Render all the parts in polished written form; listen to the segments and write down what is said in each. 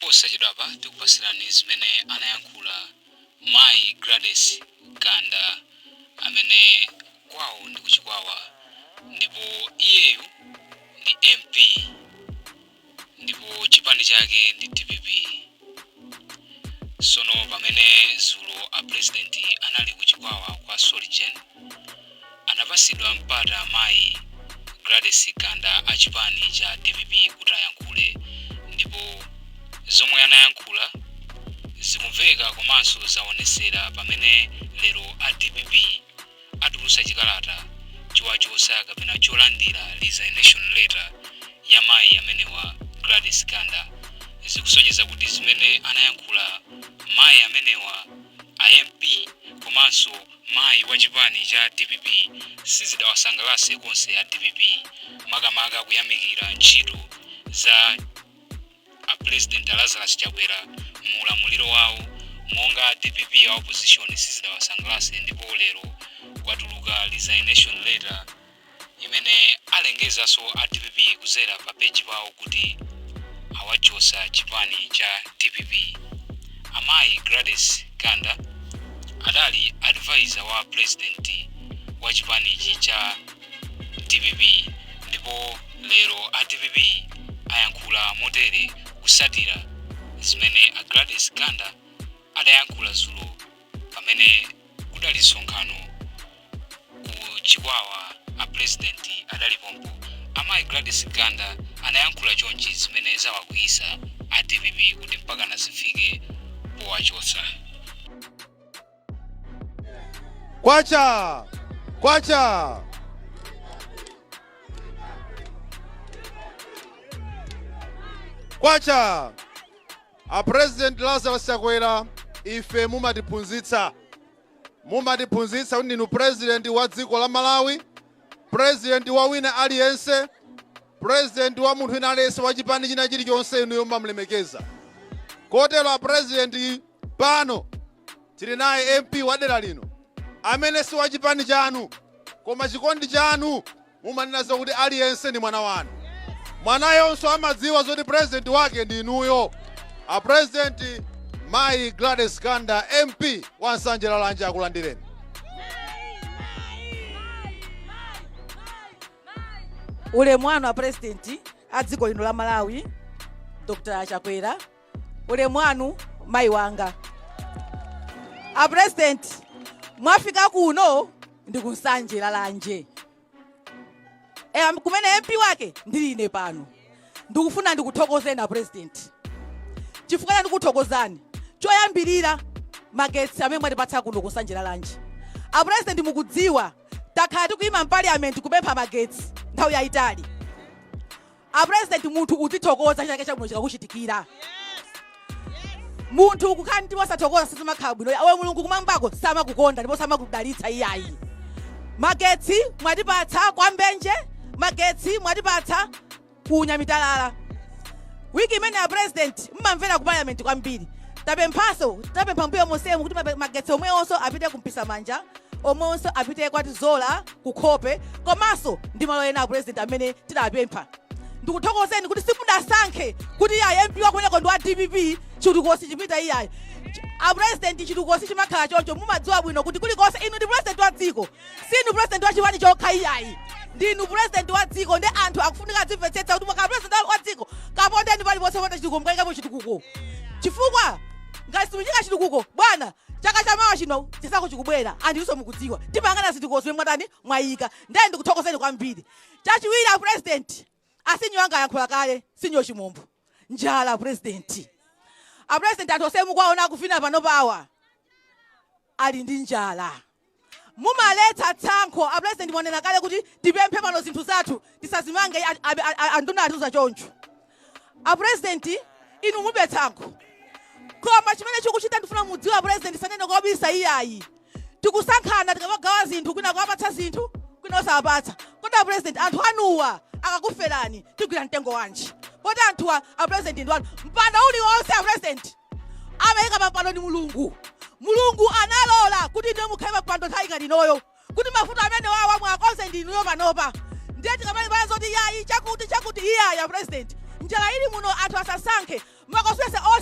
Posachedwapa tikupasirani zimene anayankhula mayi Gladys Ganda amene kwawo ndi kuchikwawa ndipo iyeyu ndi MP ndipo chipani chake ndi DPP. Sono pamene zulo a president anali kuchikwawa kwa Solgen anapasidwa mpata mayi Gladys Ganda a chipani cha DPP kuti ayankhule ndipo zomwe anayankhula zikumveka komanso zaonesera pamene lero a DPP atulusa chikalata chowachosa kapena cholandira resignation letter ya mayi amenewa Gladys Ganda. Zikusonyeza kuti zimene anayankhula mayi amenewa a MP komanso mayi wa chipani cha DPP sizidawasangalase konse a DPP makamaka kuyamikira ntchito za a President a Lazarus Chakwera mu ulamuliro wawo monga a DPP a opposition sizidawasangalase ndipo lero kwatuluka resignation letter imene alengezanso a DPP kuzera pa page pawo kuti awachosa chipani cha DPP. Amayi Gladys Ganda adali advisor wa president wa chipanichi cha DPP ndipo lero a DPP ayankhula motere kusatira zimene a Gladys Ganda adayankhula zulo pamene kudali msonkhano ku Chikwawa a president adalipompo. Amayi Gladys Ganda anayankhula chonchi zimene zawakwiyisa a DPP kuti mpakana zifike powachotsa. Kwacha! Kwacha! Kwacha! A President Lazarus Chakwera ife mumatiphunzitsa. Mumatiphunzitsa kuti ndinu president wa dziko la Malawi, president wa wina aliyense, president wa munthu wina aliyense wa chipani china chilichonse inuyo mumamulemekeza. Kotero a president pano tili naye MP wa dera lino amene si wa chipani chanu koma chikondi chanu mumanena zokuti aliyense ndi mwana wanu. Mwanayonso amadziwa zoti president wake ndi inuyo. A president Mayi Gladys Ganda MP wa Nsanje Lalanje akulandireni. Ulemu wanu a president a dziko lino la Malawi Dr. Chakwera, ulemu wanu mayi wanga. A president mwafika kuno ndi ku Nsanje Lalanje. Kumene MP wake ndili ine pano. Ndikufuna ndikuthokozeni a president. Chifukwa ndikuthokozani choyambirira magetsi amene mwatipatsa kuno ku Nsanje Lalanje. A president mukudziwa takhala tikuyima m'parliament kupempha magetsi nthawi yayitali. A president munthu uzithokoza chake chabwino chikakuchitikira. Munthu kukhala ndi osathokoza sizimakhala bwino. Awe Mulungu kumwambako samakukonda ndipo samakudalitsa iyayi. Magetsi mwatipatsa kwa Mbenje, magetsi mwatipatsa ku Nyamitalala. Wiki imene a president mmamvera ku parliament kwambiri. Tapemphanso, tapempha mbuyo monsemu kuti magetsi omwewonso apite ku Mpisamanja, omwewonso apite kwa Tizola, ku Khope, komanso ndi malo ena a president amene tidapempha. Ndikuthokozeni kuti simudasankhe kuti iyayi MP wakumeneko ndi wa DPP chitukuko sichipita iyayi. A president chitukuko sichimakhala choncho, mumadziwa bwino kuti kulikonse inu ndi president wa dziko. Sinu president wa chipani chokha iyayi. Ndinu president wa dziko ndi anthu akufunika adzimvetsetsa kuti mwakhala president wa dziko kapondeni paliponse pota chitukuko mukayikapo chitukuko. Chifukwa ngati simuchika chitukuko bwana chaka chamawa chino chisankho chikubwera anthu inunso mukudziwa timayang'ana zitukuko zimene mwatani mwayika. Ndiye ndikuthokozeni kwambiri. Chachiwiri a president asinyo anga ayankhula kale sinyo Chimombo. Njala president. A president anthu onse mukuwaona akuvina pano pawa ali ndi njala. Mumaletsa tsankho a president mwanena kale kuti tipemphe pano zinthu zathu tisazimange anduna atiuza choncho. A president inu mulibe tsankho. Koma chimene chikuchita ndifuna mudziwe a president sanene kobisa iyayi. Tikusankhana tikamagawa zinthu kwina kuwapatsa zinthu kwina osawapatsa. Kodi a president anthu anuwa akakuferani tigwira mtengo wanji? Poti anthuwa a president ndi wanu. Mpando uliwonse a president amayika pampando ndi Mulungu. Mulungu analola kuti inuyo mukhale pampando nthawi ngati inoyo kuti mavuto amene wawa mwakonze ndi inuyo panopa. Ndiye tikamalipana zoti yayi chakuti chakuti iyayi a president. Njala ili muno anthu asasankhe. Makonstituency onse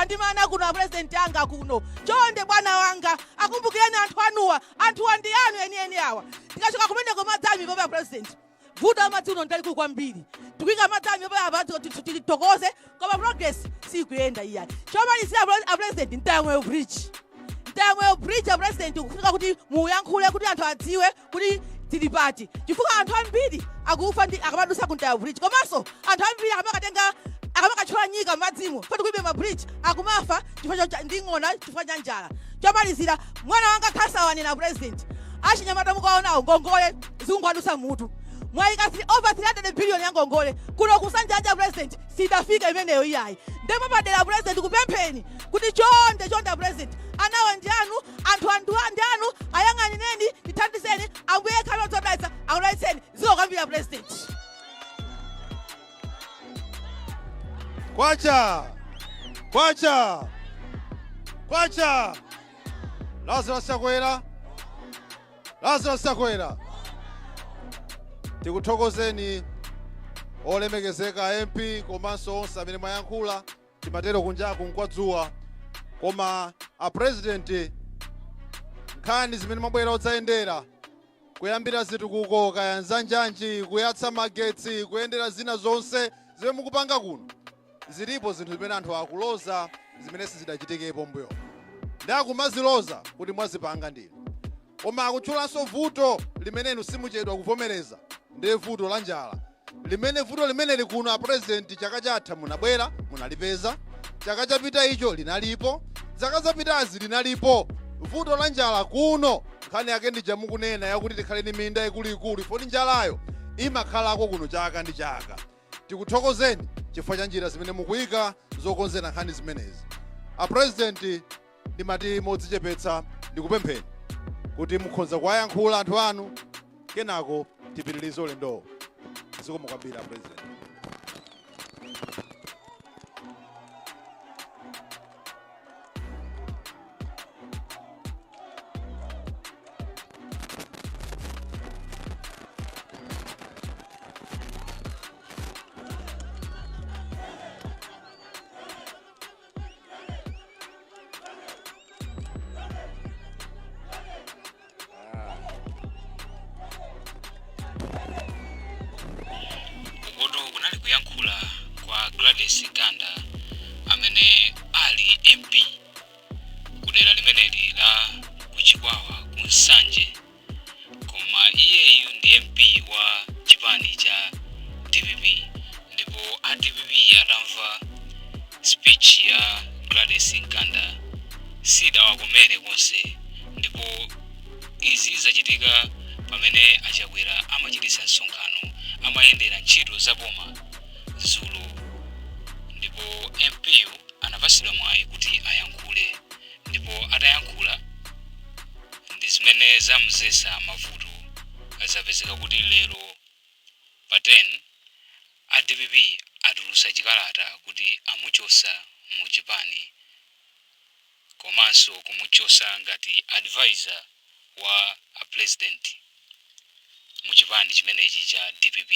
ndi mana kuno, apresident anga kuno. Chonde bwana wanga, akumbukireni anthu anuwa. Anthuwa ndi anu enieni awa. Tikachoka kumeneko, madzi amipope, apresident, vuto amadzi uno ndalikulu kwambiri. Tikuyika madzi amipope apa, titokoze, koma progress sikuyenda iyayi. Chomalizira, apresident, Mtayamweyo Bridge, Mtayamweyo Bridge, apresident, kufunika kuti muyankhule kuti anthu adziwe kuti tili pati, chifukwa anthu ambiri akufa ndi akamadusa ku Mtaya Bridge. Komanso anthu ambiri akamakatenga, akamakatchola nyika m'madzimo, poti kulibe ma bridge, akumafa chifukwa ndi ng'ona, chifukwa cha njala. Chomalizira, mwana wanga khansala wanena, president, achinyamata mukaonawo ngongole zikungowadusa mutu. Mwayika over 300 billion ya ngongole kuno kusanjaja, president, sidafika imeneyo iyayi. Ndipo padera, president, kupempheni kuti chonde chonde, president, anawa ndi anu, anthu anduwa ndi anu, ayang'anireni, tithandizeni. Ambuye khale odzodalitsa, akudalitseni. Zikomo kwambiri, president. Kwacha! Kwacha! Kwacha! Lazarus Chakwera! Lazarus Chakwera! Tikuthokozeni olemekezeka MP komanso onse amene mwayankhula. Timatero kunjaku nkwadzuwa, koma a president, nkhani zimene mwabwera odzayendera, kuyambira zitukuko, kaya nzanjanji, kuyatsa magetsi, kuyendera zina zonse zimene mukupanga kuno, zilipo zinthu zimene anthu akuloza zimene sizidachitikepo mbuyo, ndi akumaziloza kuti mwazipanga ndinu. Koma akutchulanso vuto limene inu simuchedwa kuvomereza, ndiye vuto la njala, limene vuto limeneli kuno, a president, chaka chatha munabwera munalipeza, chaka chapita icho linalipo, zaka zapitazi linalipo vuto la njala kuno. Nkhani yake ndija mukunena yakuti tikhale ndi minda ikuluikulu, ifoni njalayo imakhalako kuno chaka ndi chaka. Tikuthokozeni chifukwa cha njira zimene mukuyika zokonzera nkhani zimenezi. A president, ndimati modzichepetsa ndikupempheni kuti mukhoza kuwayankhula anthu anu, kenako tipitirize ulendowo. Zikomo kwambiri, a president. Ukotu kunali kuyankhula kwa Gladys Ganda amene ali MP kudera limeneli la kuChikwawa ku Nsanje, koma iyeyu ndi MP wa chipani cha DPP. Ndipo a DPP atamva speech ya Gladys Ganda sidawakomere konse. Ndipo izi zachitika pamene aChakwera amachititsa msonkhano, amayendera ntchito za boma dzulo, ndipo MP anapatsidwa mwayi kuti ayankhule. Ndipo atayankhula ndi zimene zamzetsa mavuto. Zapezeka kuti lero pa 10 a DPP atulutsa chikalata kuti amuchosa mu chipani komanso kumuchosa ngati advisor wa a president mu chipani chimenechi cha DPP.